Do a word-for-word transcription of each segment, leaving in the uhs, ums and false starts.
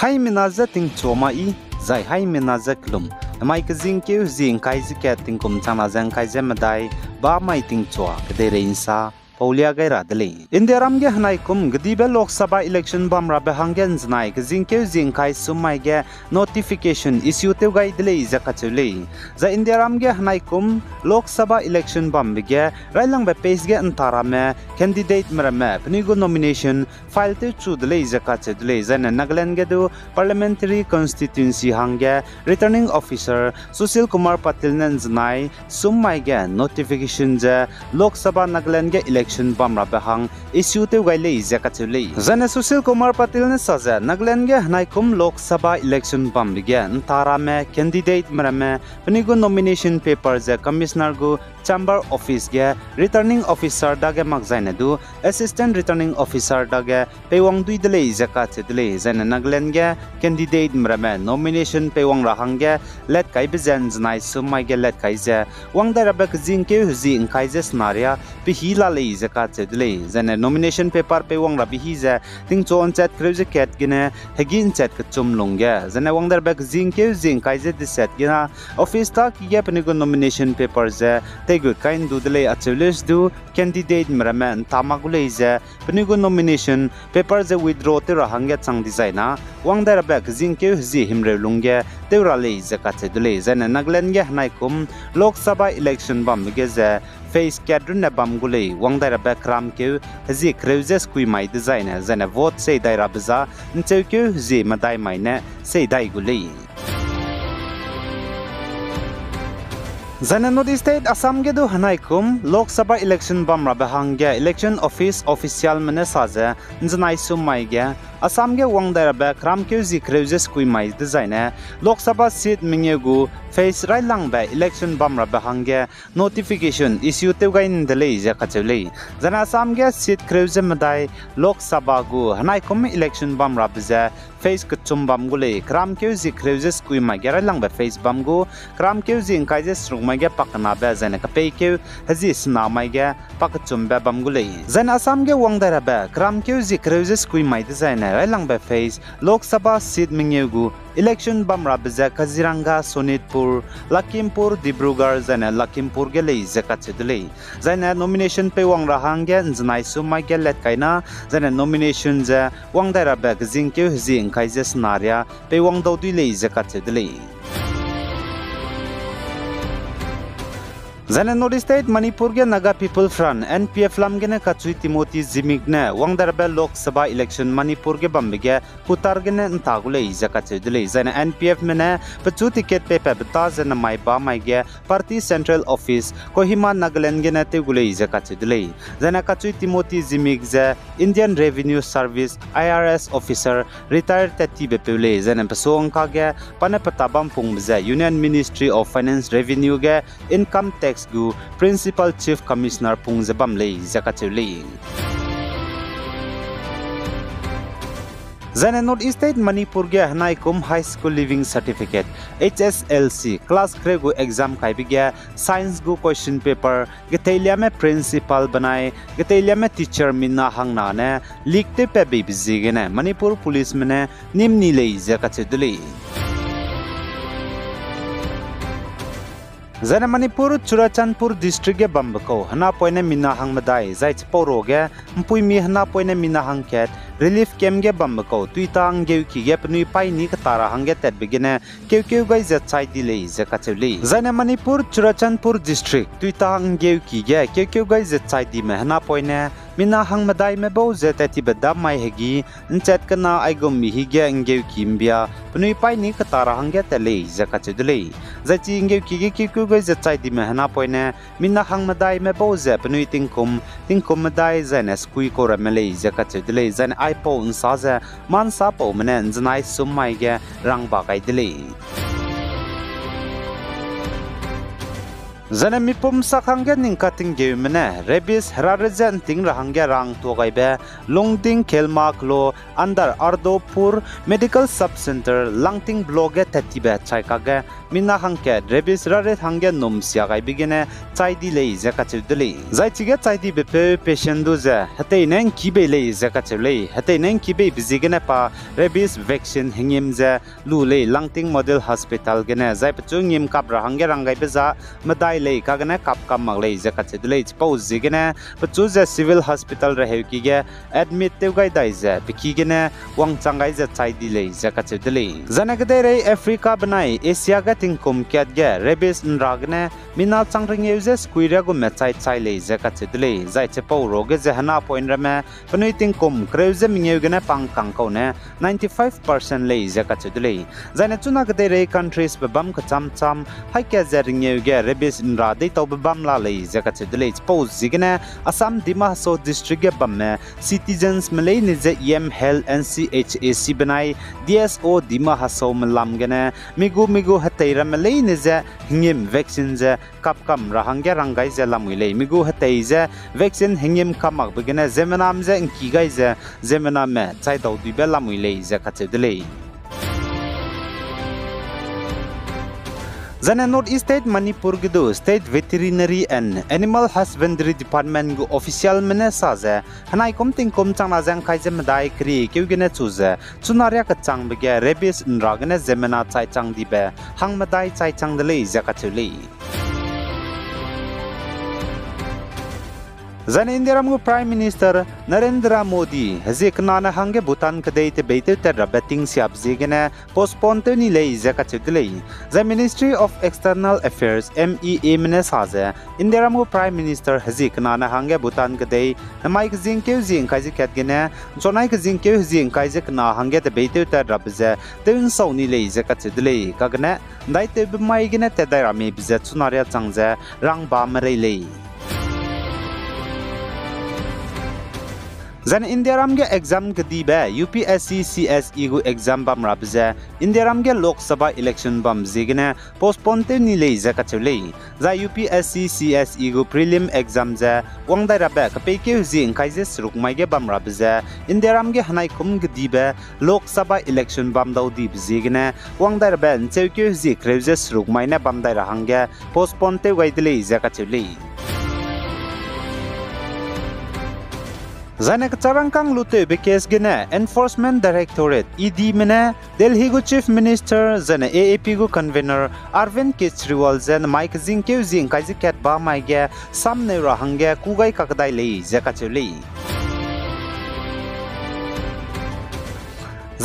Haimena je tingchua mai, zai haimena je kelum. Namai kezingkeu hezie ’ngkai ze kat tingkum changna ze ’ngkai ze medai, bamai tingchua kedeirei ’nsa paulia gai ra de lei. Indiaram ge henaikum gedibe Lok Sabha election bamrabe hangge ’nzenai kezingkeu hezie ’ngkai sum mai ge notification issue tew gai de lei ze kacheu lei. Zai Indiaram ge henaikum Lok Sabha election bambe ge railangbe phase ge ’nta ramme candidateme ramme penui gu nomination file tewchu de lei ze kacheu de lei. Zaine Nagaland ge du parliamentary constituency hangge returning officer Sushil Kumar Patil ne ’nzenai sum mai ge notification ze Lok Sabha Nagaland ge election bamrabe hang issue tew gai lei ze kacheu lei. Zaine Sushil Kumar Patil ne sa ze Nagaland ge henaikum Lok Sabha election bambe ge ’nta ramme candidateme ramme penui gu nomination paper ze commissioner gu chamber office ge returning officer dage makzaine du assistant returning officer dage peiwang dui de lei ze kacheu de lei. Zaine Nagaland ge candidateme ramme nomination peiwang ra hangge letkaibe ze ’nzenai sum mai ge letkai ze wang dai rabe kezingkeu hezie ’ngkai ze sena ria pehî la lei ze kacheu de lei. Zaine nomination paper peiwang rabe hî ze tingchu ’nchat kereu ze kat gene hegî ’nchat kechum lungge, zaine wang dai rabe kezingkeu hezie ’ngkai ze deset gene office ta ki ge penui gu nomination paper ze teigut kai ’ndu de lei acheu leuse du candidateme ramme ’nta mak gu lei ze penui gu nomination paper ze withdraw tew ra hangge chang dizai na wang dai rabe kezingkeu hezie himreu lungge tew ra lei ze kacheu de lei. Zaine Nagaland ge henaikum Lok Sabha election bambe ge ze phase kat runne bam gu lei, wang dai rabe keramkeu hezie kereu ze sekui mai dezaine, zaine vote sei dai rabe za ’ncheukeu hezie medai mai ne sei dai gu lei. Zaine North East State Assam ge du henaikum Lok Sabha election bamrabe hangge election office officialme ne sa ze ’nzenai sum mai ge Assam ge wang dai rabe keramkeu hezie kereu ze sekui mai dezaine Lok Sabha seat mengeu gu phase railangbe election bamrabe hangge notification issue tew gai ’nde lei ze kacheu lei. Zaine Assam ge seat kereu ze medai Lok Sabha gu henaikum election bamrabe ze phase kechum bam gu lei, keramkeu hezie kereu ze sekui mai ge railangbe phase bam gu, keramkeu hezie ’ngkai ze seruk mai ge pakenabe zaine kepeikeu hezie sena mai ge pakechumbe bam gu lei. Zaine Assam ge wang dai rabe keramkeu hezie kereu ze sekui mai dezaine railangbe phase Lok Sabha seat mengeu gu election bamrabe ze Kaziranga, Sonitpur, Lakhimpur, Dibrugarh zaine Lakhimpur ge lei ze kacheu de lei. Zaine nomination peiwang ra hangge ’nzenai sum mai ge letkai na, zaine nomination ze wang dai rabe kezingkeu hezie ’ngkai ze sena ria peiwang dau dui lei ze kacheu de lei. Zaine North East State Manipur ge Naga People Front, N P F lam gene kachui Timothy Zimik ne wang dai rabe Lok Sabha election Manipur ge bambe ge kutar gene ’nta gu lei ze kacheu de lei. Zaine N P Fme ne pechu ticket peipat beta ze namai bamai ge party central office Kohima, Nagaland gene tew gu lei ze kacheu de lei. Zaine kachui Timothy Zimik ze Indian Revenue Service, I R S officer, retired tat tibe peu lei, zaine pesuangka ge pa ne peta bam pungbe ze Union Ministry of Finance, Revenue ge Income Tax gu Principal Chief Commissioner pung ze bam lei ze kacheu lei. Zaine North East State Manipur ge henaikum High School Leaving Certificate, H S L C, class kereu gu exam kaibe ge science gu question paper geteiliame principal benai geteiliame teacher mina hangna ne leak tewpat beibe ziegene Manipur policeme ne nîm ni lei ze kacheu de lei. Zaine Manipur Churachandpur district ge bambe kau henapoine mina hangmedai zai chipau ruage ’mpuimi henapoine mina hangkat relief camp ge bambe kau tuita ’nggeuki ge penui paîni keta ra hangge tatbe gene keukeu gai ze chai di lei ze kacheu lei. Zaine Manipur Churachandpur district tuita ’nggeuki ge keukeu gai ze chai dime henapoine mina hangmedaime bau ze tat tibe dam mai hegî ’nchat kena aigum mi hige ’nggeuki ’mbia penui paîni keta ra hangge tat lei ze kacheu de lei. Zai chi ’nggeuki ge keukeu gai ze chai dime henapoine mina hangmedaime bau ze penui tingkum, tingkum medai zaine sekui kau ramme lei ze kacheu de lei. Zaine aipau ’nsa ze ma'nsapaume ne ’nzenai sum mai ge rangba gai de lei. Zaine mipum sak hangge ning katinggeume ne rabies hera re je ’nting ra hangge rangtuâ gaibe Lungding Khelma Kelo under Ardopur Medical Sub Centre Langting Block ge tattibe chai kakge mina hangkat rabies hera re hangge num sia gaibe gene chai di lei ze kacheu de lei. Zai chige chai dibe peu patient du ze hetei ne ’ngkî bei lei ze kacheu lei. Hetei ne ’ngkî beibe ziegene pa rabies vaccine hengîm ze lu lei Langting Model Hospital gene, zai pechu ngîm kap ra hangge rang gaibe za medai lei, kagene kap kam mak lei ze kacheu de lei. Chipau ziegene pechu ze Civil Hospital reheuki ge admit tew gai dai ze pe ki gene wangchang gai ze chai di lei ze kacheu de lei. Zaine kedeirei Africa benai Asia ge tingkum kat ge rabies ’nra gene mina chang rengeu ze sukui riâ gume chai chai lei ze kacheu de lei. Zai chipau ruage ze henapoine ramme penui tingkum kereu ze mengeu gene pangkang kau ne ninety-five percent lei ze kacheu de lei. Zaine chuna kedeirei countries be bam kecham cham haî kat ze rengeu ge rabies ’nra deitaube bam la lei ze kacheu de lei. Chipau ziegene Assam Dima Hasao District ge bamme citizens me leine je E M Health and C H A C benai D S O Dima Hasao me lam gene mi gu mi gu hetei ramme leine je hengîm vaccine ze kap kam ra hangge rang gai ze lamui lei. Mi gu hetei ze vaccine hengîm kam makbe gene ziemmename je ’ngkî gai ze ziemmename chai dau duibe lamui lei ze kacheu de lei. Zaine North East State Manipur ge du State Veterinary and Animal Husbandry Department gu officialme ne sa ze henaikum tingkum changna ze ’ngkai ze medai keriekeu gene chu ze chuna riâ kechangbe ge rabies ’nra gene ziemmena chai chang dibe hangmedai chai chang de lei ze kacheu lei. Zaine Indiaram gu Prime Minister Narendra Modi hezie kenane hangge Bhutan kedei tebeitew tat rabe tingsiabe ziegene postpone tew ni lei ze kacheu de lei. Zai Ministry of External Affairs, M E A me ne sa ze Indiaram gu Prime Minister hezie kenane hangge Bhutan kedei nemai kezingkeu hezie ’ngkai ze kat gene ’nchuanai kezingkeu hezie ’ngkai ze kena hangge tebeitew tat rabe ze tew ’nsau ni lei ze kacheu de lei. Kagene ’ndaitewbe mai gene tat dai ra meibe ze chuna riâ chang ze rangba merei lei. Zaine Indiaram ge exam kedibe U P S C C S E gu exam bam rabe ze Indiaram ge Lok Sabha election bam ziegene postpone tew ni lei ze kacheu lei. Zai U P S C C S E gu prelim exam ze wang dai rabe kepeikeu hezie ’ngkai ze seruk mai ge bam rabe ze Indiaram ge henaikum kedibe Lok Sabha election bam dau dibe ziegene wang dai rabe ’ncheukeu hezie kereu ze seruk mai ne bam dai ra hangge postpone tew gai de lei ze kacheu lei. Zaine kecharangkâng lutewbe case gene Enforcement Directorate, E D me ne Delhi gu Chief Minister zaine A A P gu convener Arvind Kejriwal ze nemai kezingkeu hezie ’ngkai ze kat ba mai ge samneu ra hangge kû gai kakdai lei ze kacheu lei.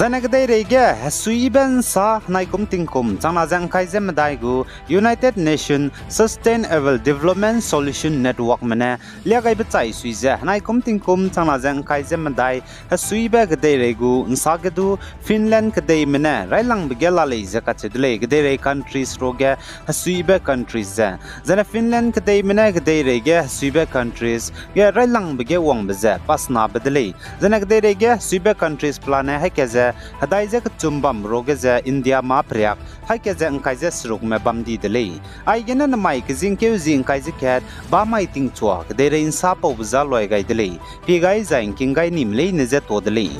Zaine kedeirei ge hesuibe ’nsa henaikum tingkum changna ze ’ngkai ze medai gu United Nation Sustainable Development Solution Network me ne liagaibe chai sui ze henaikum tingkum changna ze ’ngkai ze medai hesuibe kedeirei gu ’nsa ge du Finland kedeime ne railangbe ge la lei ze kacheu de lei. Kedeirei countries ruage hesuibe countries ze, zaine Finland kedeime ne kedeirei ge hesuibe countries ge railangbe ge wangbe ze pasenabe de lei. Zaine kedeirei ge hesuibe countries pelane haî kat ze hedai ze kechum bam ruage ze India mâ periak haî kat ze ’ngkai ze serukme bam di de lei. Aigene nemai kezingkeu hezie ’ngkai ze kat ba mai tingchua kedeirei ’nsa paube za luai gai de lei. Pie gai zai ’ngking gai nime leine je tuâ de lei.